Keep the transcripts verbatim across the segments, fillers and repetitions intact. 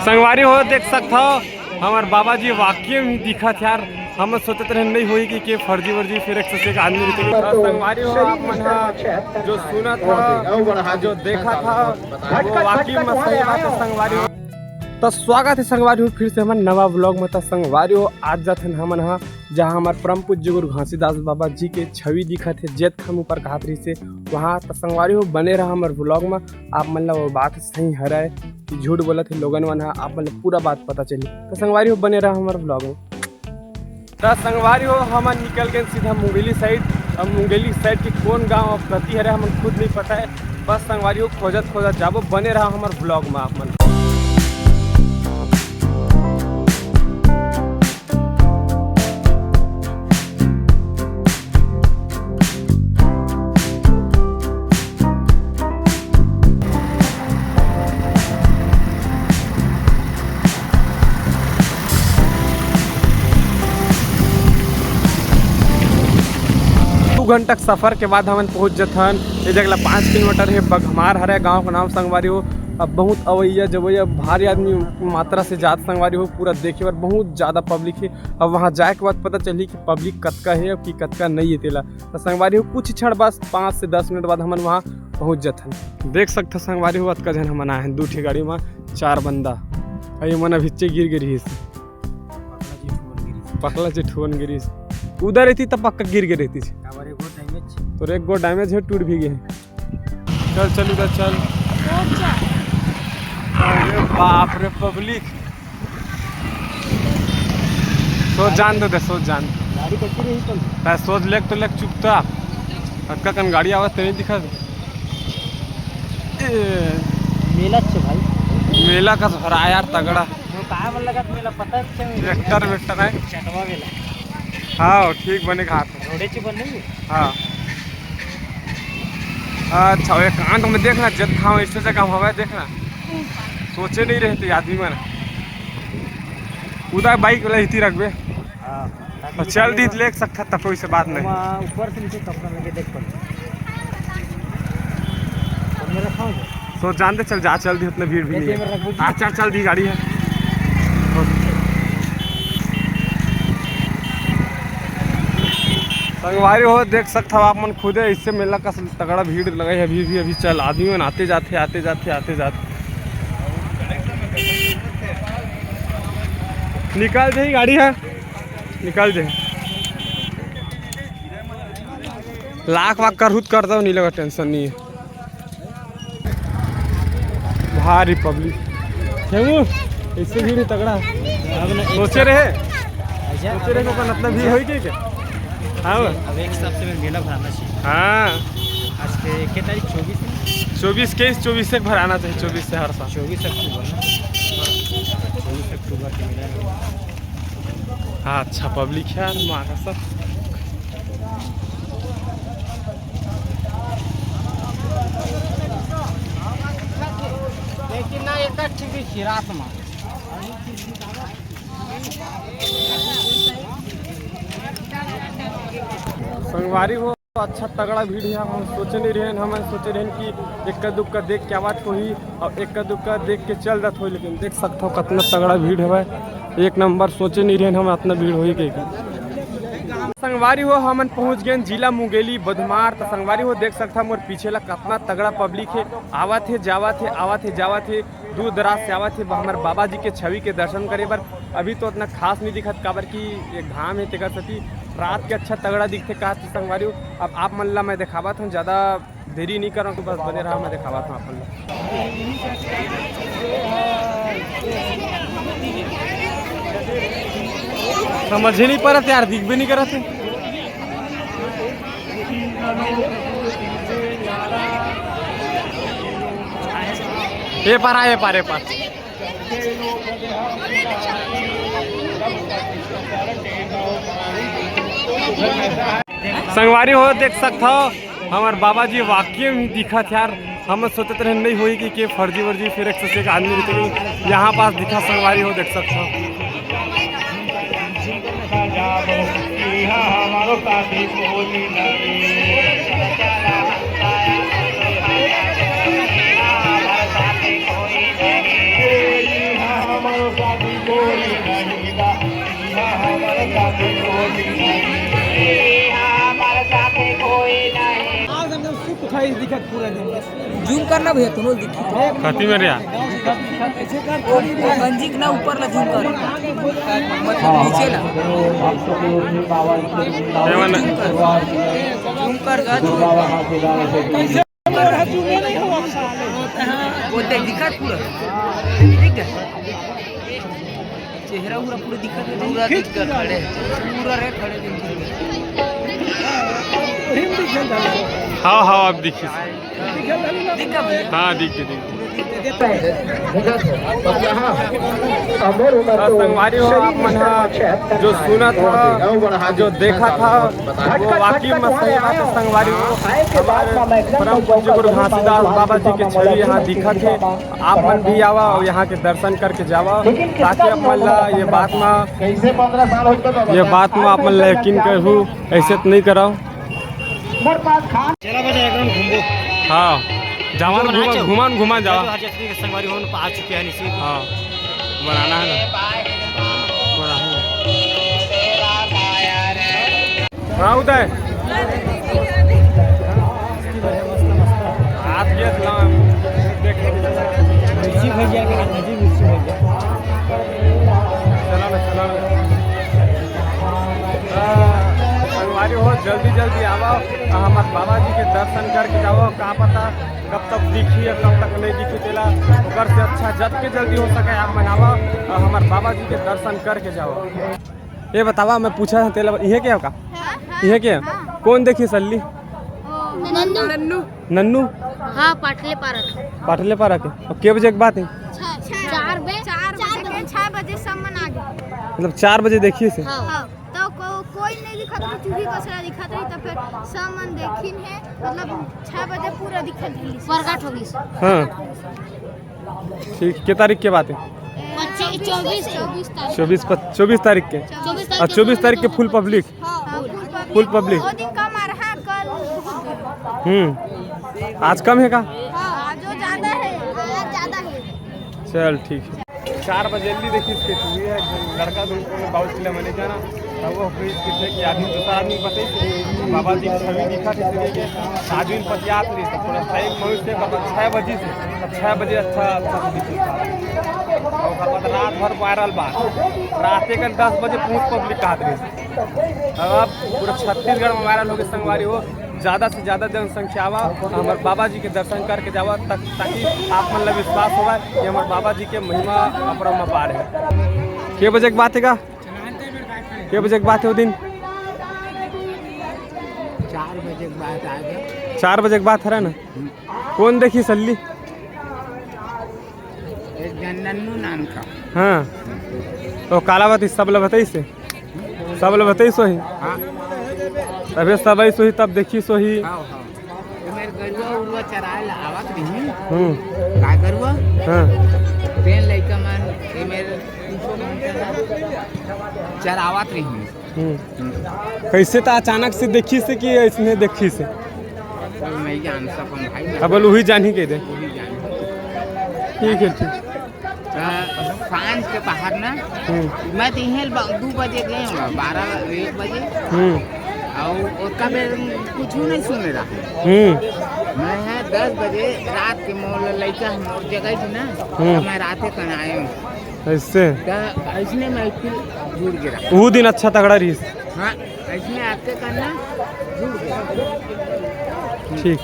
संगवारी हो, देख सकत हव, हमर बाबा जी वाकई में दिखत हे यार। हम सोचत रहे नहीं होही कि के फर्जी वर्जी, फिर एक से एक आदमी रहिथे। त संगवारी हो, आप मन ह जो सुनत हव, जो देखत हव, वो वाकई में सही बात हे संगवारी हो। त स्वागत हे संगवारी हो फिर से हमर नवा vlog में। त संगवारी हो, आज जाथन हमन ह जहाँ हमर परम पूज्य गुरु घासीदास बाबा जी के छवि दिखत हे, जेत खाम ऊपर कहात रहिस हे वहाँ। त संगवारी हो, बने रहा हमर vlog में। आप मन ला वो बात सही हरय कि झूठ बोलत हे लोगन मन ह, आप मन ला पूरा बात पता चली। त संगवारी हो, बने रहा हमर vlog में। त संगवारी हो, हमन निकल गए सीधा मुंगेली side। अब मुंगेली side के कौन गांव अब कती हरे, हमन खुद नहीं पता है। बस संगवारी हो, खोजत खोजत जाबो, बने रहा हमर vlog में आप मन। दू घंटा के सफर के बाद हमन पहुंच जथन ए जगह ला। पाँच किलोमीटर हे, बघमार हरे गांव का नाम संगवारी हो। अब बहुत अवैया जवैया भारी आदमी मात्रा से जात संगवारी हो, पूरा देखे बर बहुत ज्यादा पब्लिक हे। अब वहां जाए के बाद पता चलही कि पब्लिक कतका हे अउ कि कतका नहीं हे तेला। त संगवारी हो, कुछ क्षण बस पाँच से दस मिनट बाद हमन वहां पहुंच जथन। देख सकथव संगवारी हो, अतका झन हमन आए हन दू ठे गाड़ी में, चार बंदा। अउ ये मन अभिच्चे गिर गे रहिस, पकला जी ठुवन गिरिस। उधर रहती तब पक्का गिर गे रहती। तोर एक गो डैमेज हे, टूट भी गे हे। चल चल उधर चल। अरे बाप रे पब्लिक। सोच जान दे, सोच जान। गाड़ी कच्ची रही तो। तै सोच लेक तो लेक चुपता। अतका कन गाड़ी आवत ते नहीं दिखा। ए। मेला छे भाई। मेला का भरा यार तगड़ा। वो काय मन लगत मेला पता है छे। ट्रैक्टर वेक्टर है। चटवा मेला। हाँ ठीक बने घाट। रोडे चे बन नहीं। हाँ। अच्छा, एक कांड में देखना, जब खाओ ऐसे जगह हवा देखना, सोचे नहीं रहते आदमी मन। उदा बाइक वाला इतनी रखबे। हाँ। तो चल दी, लेक सकता था, कोई से बात नहीं। वहाँ ऊपर से नीचे कपड़ा लगे देख पर। कौन मेरा खाओ? सो जान दे, चल जा, चल दी, उतना भीड़ भी नहीं है। हाँ, चल, चल दी गाड़ी है। संगवारी हो, देख सकत हव आप मन खुदे, इससे मेला का तगड़ा भीड़ लगे है अभी भी। अभी चल, आदमी मन आते जाते, आते जाते, आते जाते। निकाल दे गाड़ी है, निकाल दे। लाख वाख करहू त कर दो, नहीं लगा, टेंशन नहीं है। भारी पब्लिक। क्यों? इससे भीड़ ही तगड़ा। सोचे रहे? सोचे रहे को अपन इतना भीड़ होई के क्या? हाँ। अब एक हिसाब से मेला भराना चाहिए। हाँ। आज के, के तारीख? चौबीस है? चौबीस के, चौबीस से भराना चाहिए, चौबीस से हर साल। चौबीस अक्टूबर ना? चौबीस अक्टूबर के मेला है। हाँ, अच्छा पब्लिक है यार, माँ का सब। लेकिन ना, एक अच्छी भी खिरात माँ। संगवारी हो, अच्छा तगड़ा भीड़ है। हम सोचे नहीं रहेन, हम सोचे रहेन कि इक्का दुक्का देख के आवत होही और इक्का दुक्का देख के चल जात होही, लेकिन देख सकत हो कितना तगड़ा भीड़ हवय। एक नंबर, सोचे नहीं रहेन हम इतना भीड़ होही के। संगवारी हो, हमन पहुंच गए जिला मुंगेली बधमार। तो संगवारी हो, देख सकत हो मोर पीछे ला कितना तगड़ा पब्लिक है, आवत है जावत है, आवत है जावत है। दूर दराज से आवत हे हमर बाबा जी के छवि के दर्शन करे बर। अभी तो उतना खास नहीं दिखत, काबर कि एक घाम हे, तेकर सेती रात के अच्छा तगड़ा दिखथे, कहत हे संगवारी हो। अब आप मन ला मैं देखावत हूँ, ज़्यादा देरी नहीं करत हूँ, बस बने रहा, मैं देखावत हूँ आप मन ला। समझ ही नहीं परत यार, दिखबे नहीं करत हे। ए पार आ, ए पार, ए पार। संगवारी हो, देख सकत हो, हमर बाबा जी वाकई में दिखत यार। हम सोचत रहे नहीं होही कि के फर्जी वर्जी, फिर एक से एक आदमी, लेकिन यहाँ पास दिखा संगवारी हो, देख सकत हो। आज हमने सुख उठाई दिखत पूरा दिन। जूम करना भैया, दोनों दिखी। कति में रे? वो गंजी के ना ऊपर ला जूम कर, मतलब नीचे ला। जूम कर, जूम कर गा, जूम कर। बोलते दिखा पूरा, दिख गया। चेहरा उहरा पूरा दिखा दे, पूरा दिख गया, खड़े, पूरा रे खड़े दिख गया। हाँ, हाँ, अब दिखी। दिख गया भैया? हाँ, दिख गया, दिख गया। हाँ, संगवारी हो, आप मन हा जो सुनत हा, जो देखत हा, वो वाकई में सही बात है। संगवारी हो, हमारे परम पूज्य गुरु घासीदास बाबा जी के छवि यहाँ दिखत है। आप मन भी आवा और यहाँ के दर्शन करके जावा, ताकि आप मन ला ये बात में, ये बात में आप मन ला यकीन करहू, ऐसे तो नहीं कराओ। हाँ, जावा ना, घुमा, घुमा, घुमा जावा। संगवारी हो, आ चुके हैं नीचे। हाँ, बनाना है ना, बनाना है। हाँ, उदय। आप ये ना, देख। मिर्ची भैया के हाथ में मिर्ची भैया। चला ना, चला ना। हाँ, संगवारी हो, जल्दी जल्दी आवा, हमार बाबा जी के दर्शन करके जावा। का पता कब तक दिखी या कब तक नहीं दिखी, तेला ओकर से अच्छा जब के जल्दी हो सके आप मन आवा और हमार बाबा जी के दर्शन करके जावा। ये बतावा, मैं पूछा था तेला, इहे के का? हाँ, हाँ, इहे के? हाँ। कौन देखी सल्ली? नन्नू। नन्नू? हाँ, पाटले पारा के। पाटले पारा के। और के बजे के बात है? छः, चार बजे, चार बजे, छः बजे सब मन आ गए। मतलब चार बजे देखी से? हाँ। हाँ, तो को-, कोई नहीं दिखत रही, चूही बसरा दिखत रही, तो फिर सब मन देखिन है, मतलब छः बजे पूरा दिखत रही। प्रगट हो गई। हाँ। ठीक, के तारीख के बात है? पच्चीस, चौबीस, चौबीस तारीख। चौबीस, पच-, चौबीस तारीख के। चौबीस और तारीख चौबीस तारीख के फुल पब्लिक। हाँ, फुल पब्लिक। फुल पब्लिक। वो दिन कम आ रहा, कल बहुत ज्यादा। हम्म, आज कम है का? हाँ, आज वो ज्यादा है, आज ज्यादा है। चल, ठीक है। चार बजे जल्दी देखी इसके चुकी है, लड़का दो को बाउस किला मैंने जाना। तब वो फिर किसे कि आदमी, दूसरा आदमी बताई कि बाबा जी की छवि दिखा किसी के, आदमी पतियात नहीं, तो थोड़ा सा एक मनुष्य का तो छः बजे से, तो छः बजे अच्छा, अच्छा से दिखी। और ओकर बाद रात भर वायरल बात, रात के दस बजे पहुँच पब्लिक कहा रही। अब पूरा छत्तीसगढ़ में वायरल हो गए संगवारी हो, ज़्यादा से ज़्यादा जनसंख्या आवा, हमारे बाबा जी के दर्शन करके जावा, तक, ताकि आप मन ला विश्वास होगा कि हमारे बाबा जी के महिमा अपरम्पार है। के बजे के बात है का? के बजे के बात है वो दिन? चार बजे के बाद आ गए। चार बजे के बात है ना? कौन देखी सल्ली? एक जन नन्नू नाम का। हाँ। तो काला बात सब ला बताई से? सब ला बताई सोही? हाँ। तबे सब आई सोही, तब देखी सोही। हाँ, हाँ। ये मेरे गरुआ उरुआ चराए ला आवत रही। हम्म। का गरुआ? हाँ। तेन लइका मन, ये मेरे चरावत रही। हम्म। कैसे तो अचानक से देखी से कि इसने देखी से? अब मैं जान सकूं भाई, मैं अब बोल वही जान ही कह दे। वही जान। ठीक है, ठीक। तो सांझ के बाहर ना, हम्म। मैं तो यहीं ब-, दो बजे गए हूँ, बारह, एक बजे। हम्म। और, और कभी कुछ नहीं सुन रहा। हम्म। मैं है दस बजे रात के मोर लइका हम और जगह थी ना, हम्म। तो मैं राते कन आए हूँ। ऐसे? तो ऐसने महफिल जुड़ गिरा। वो दिन अच्छा तगड़ा रही। हाँ, ऐसने आते करना जुड़ गिरा। ठीक।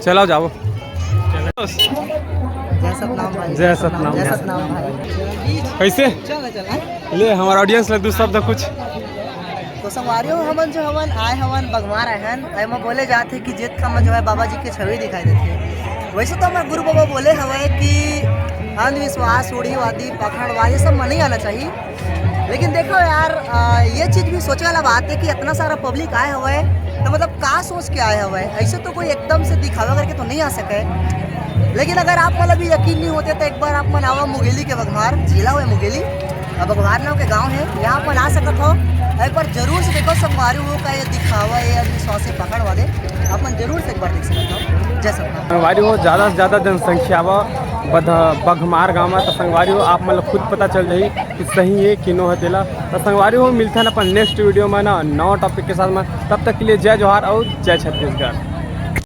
चलाओ, जाओ। जय सतनाम भाई। जय सतनाम। जय सतनाम भाई। कैसे? चल, चल, हाँ। ले, हमारा ऑडियंस ले दो शब्द कुछ। तो संगवारी हो, हमन जो हवन आए हवन बघमार आए हन, एमा बोले जात हे कि जेत का में जो है बाबा जी के छवि दिखाई देथे। वैसे तो हमारे गुरु बाबा बोले हवे कि अंधविश्वास, रूढ़िवादी, पाखंडवाद, ये सब में नहीं आना चाहिए। लेकिन देखो यार, आ, ये चीज भी सोचे वाला बात है कि इतना सारा पब्लिक आए हवे, तो मतलब का सोच के आए हवे? ऐसे तो कोई एकदम से दिखावा करके तो नहीं आ सके। लेकिन अगर आप मतलब भी यकीन नहीं होते तो एक बार आप मन आवा मुंगेली के बघमार, जिला हुए मुंगेली, अब अखबार नाव के गांव है, यहाँ अपन आ सकत हो, एक बार जरूर से देखो संगवारी हो का ये दिखावा है, अंधविश्वास से पकड़ वाले अपन जरूर से एक बार देख सकत हो। जय सतनाम। संगवारी हो, ज्यादा से ज्यादा जनसंख्या बा बध-, बघमार गांव में। तो संगवारी हो, आप मन ल खुद पता चल जाही कि सही है कि नो है तेला। तो संगवारी हो, मिलथन अपन नेक्स्ट वीडियो में ना, नवा टॉपिक के साथ में। तब तक के लिए जय जोहार और जय छत्तीसगढ़।